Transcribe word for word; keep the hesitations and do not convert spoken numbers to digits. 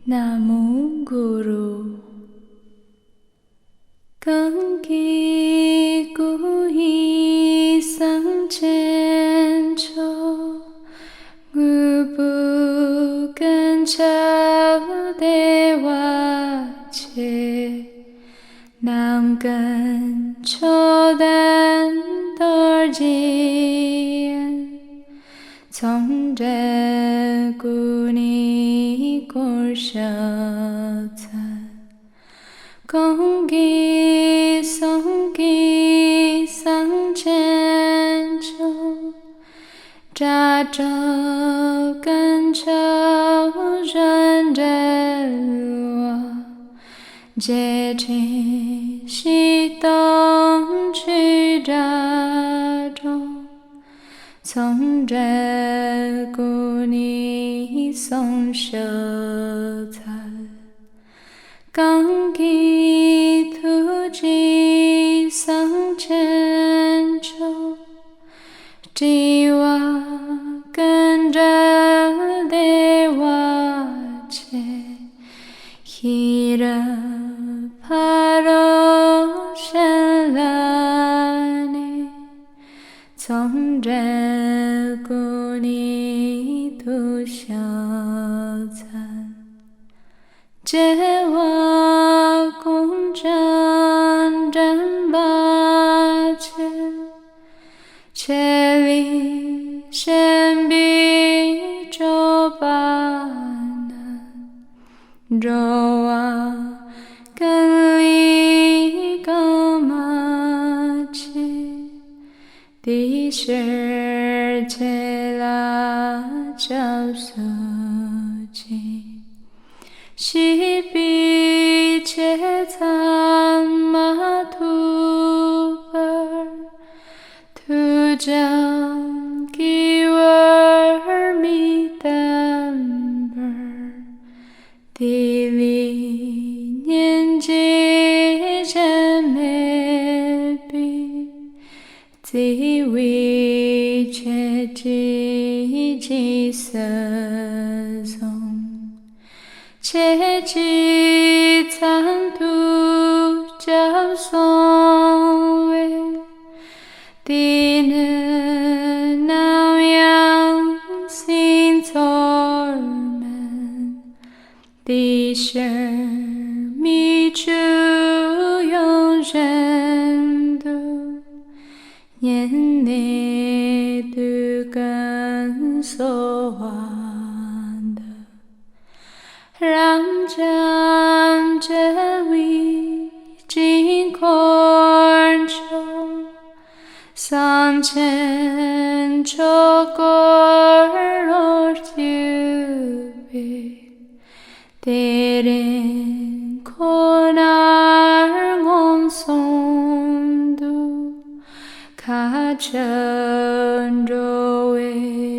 ན་མོ་གུ་རུ། གང་གི་སྐུ་ཡིས་སེམས་ཅན་མཆོག་དངོས་པོ་ཀུན་ཁྱབ་བདེ་བ་ཆེ། ནམ་ཀུན་མཆོག་ལྡན་རྡོ་རྗེ་དབྱིངས། མཚུངས་བྲལ་སྐུ་ནི་བསྐོར་ཞིང་འཚལ། གང་གིས་གསུང་གི་སེམས་ཅན་མཆོག་སྒྲ་སྒྲོགས་ཀུན་ཁྱབ་གཞན་བྲལ་བ། རྗེས་དྲན་ཞིག་སྟོང་ཆོས་སྒྲ་སྒྲོགས། མཚུངས་བྲལ་སྐུ་ནི་གསུང་ཞིང་འཚལ། གང་གིས་ཐུགས་རྗེས་སེམས་ཅན་མཆོག་སྤྲུལ་པ་ཀུན་གྲོལ་བདེ་བ་ཆེ། ཤེས་རབ་ཕ་རོལ་ཕྱིན་ལས་ནི། མཚུངས་བྲལ་སྐུ་ནི་ཐུགས་ཞིང་འཚལ། རྒྱལ་བ་ཀུན་ཀྱང་དྲན་པ་ཆེ། ཆེ་བའི་ཞེན་པའི་སྤྱོད་པ་ནི། འགྲོ་བ་ཀུན་ལས་གོང་མ་ཆེ། དེའི་ཕྱིར་ཁྱེད་ལ་སྐྱབས་སུ་མཆི། ཤེས་པས་ཆོས་ཚད་མ་ཐོབ་པར། ཐུགས་རྒྱལ་གྱི་བར་མི་བསྟན་པར། དེ་ལས་སྙིང་རྗེ་གཞན་མེད་པས། བརྩེ་བས་ཁྱེད་ཀྱི་རྗེས་སུ་བཟུང་། ཁྱེད་ཀྱི་མཚན་ཐོས་སྐྱབས་སོང་བས། དེ་ནི་ནམ་ཡང་སྲིད་མཚོར་མིན། དེའི་ཕྱིར་མི་ཚུགས་ཡོངས་བཞིན་དུ། སྙིང་ནས་དུས་ཀུན་གསོལ་བ་འདེབས། རབ་འབྱམས་རྒྱལ་བའི་དཀྱིལ་འཁོར་མཆོག་སེམས་ཅན་མཆོག་དཀོར་རོར་གྱུར་པའི། དེ་རིང་ཁོ་ནར་མངོན་སུམ་དུ་ཁ་ཆེར་འགྲོ་བའི་